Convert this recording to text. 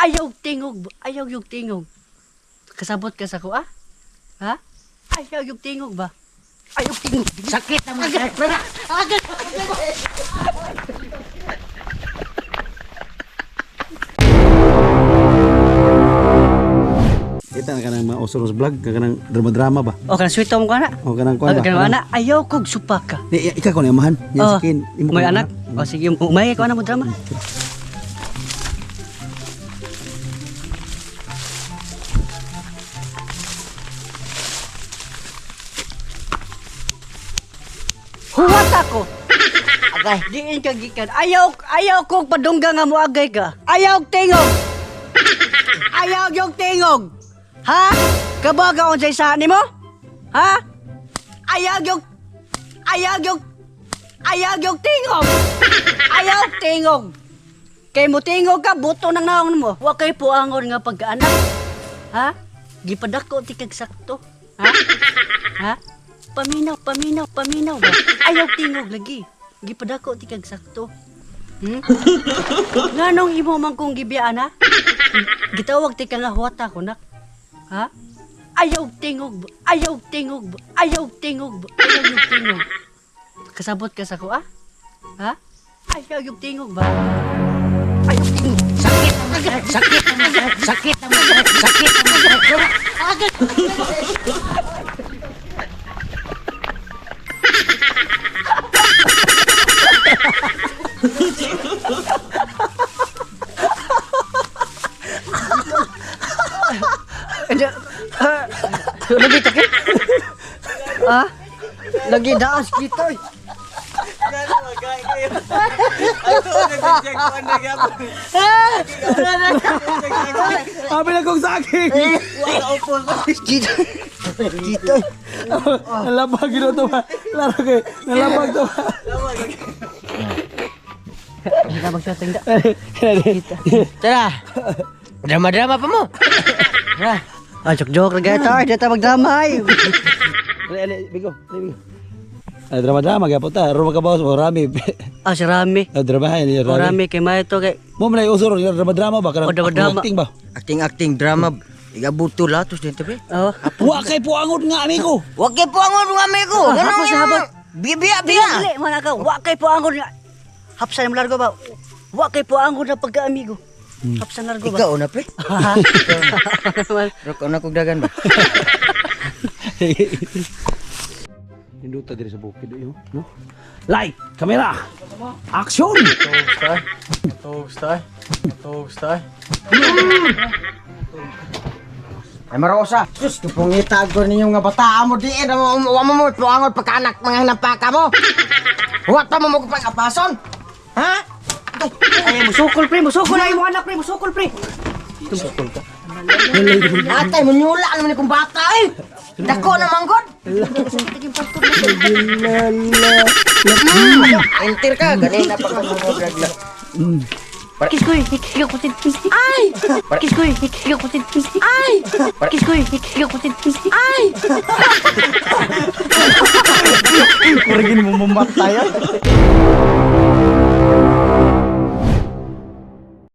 Ayaw tingog, ayaw yung tingog. Kasabot ka sa ko, ah? Ha? Ayaw yung tingog ba? Ayaw tingog. Sakit na mo. Kita na kanang mga Osoros vlog, kanang drama-drama ba? O, kanang sweet mo ka na. O kanang kuan O, ba? kanang ana, ayaw kog supa ka. Ni ikaw ko ni amahan. Yan Oh, si Ken. Imo ko may ni anak. O, sige, umay ko na mo drama. Huwat ako. Agay. Diin ka gikan. Ayaw, ayaw kog padungga nga moagay ka. Ayaw tingog. Ayaw yung tingog. Ha? Kabaga unsay sa nimo? Ha? Ayaw yung ayaw yung ayaw yung tingog. Ayaw tingog. Kay mo tingog ka buto nang naong mo. Wa kay puangon nga pagkaanak. Ha? Gipadako ti kag sakto. Ha? Ha? Paminaw, paminaw, paminaw ba? Ayaw tingog lagi. Gipadako ti kag sakto. Nganong imo man kong gibiyaan ha? Gitawag ti ka nga huwata ko nak. Ha? Ayaw tingog, ayaw tingog, ayaw tingog, ayaw yung tingog. Kasabot ka sa ko ah? Ha? Ayaw yung tingog ba? Ayaw tingog. Sakit na mo. Sakit na mo. Sakit na mo. Sakit na mo. Hindi. Lagi takit. Ha? Lagi daas kita eh. Abi na kong saging. Kita. Kita. Nalabag gino to ba? Laro kay nalabag to ba? Kita magshooting da. Kita. Tara. Drama-drama pa mo. Tara. Ah, joke-joke lang tayo. Di tayo magdrama ay. Ali ali bigo, ali bigo. Ay drama-drama gyapon ta. Ro makabawas mo rami. Ah, si Rami. Ah, drama ni O rami. Rami kay Mayo to kay. Mo man ay uso ron drama-drama ba kanang O, drama-drama. acting ba? Acting-acting drama. Igabuto latos din tabi. Oh. Wa kay puangon nga amigo. Wag kay puangon nga amigo. Ah, Ganun hapos na yun. hapos. Bibiya-biya. Dili, mana ka. Wa kay puangon nga. Hapsan mo largo ba? Wa kay puangon na pagka-amigo. Hapsan largo ba? Ikaw na pre. Rok una kog dagan ba. Ninduta diri sa bukid yo, no? Light, camera. Action! Ay marosa. Sus, tupungita ko ninyo nga bata mo diin. Wa mo mo puangon pagkaanak mga hinampaka mo. Huwag pa mo mo pang apason. Ha? Ay, musukol pre, musukol ay mo anak pre, musukol pre. Atay, munyula naman ni kong bata eh. Dako na manggod. Enter ka, ganina pa ka mo gagla. Kiss ko, kiss ko Ay! Kiss ko, kiss ko Ay! Kiss ko, kiss ko Ay! Kurigin mo mamatay.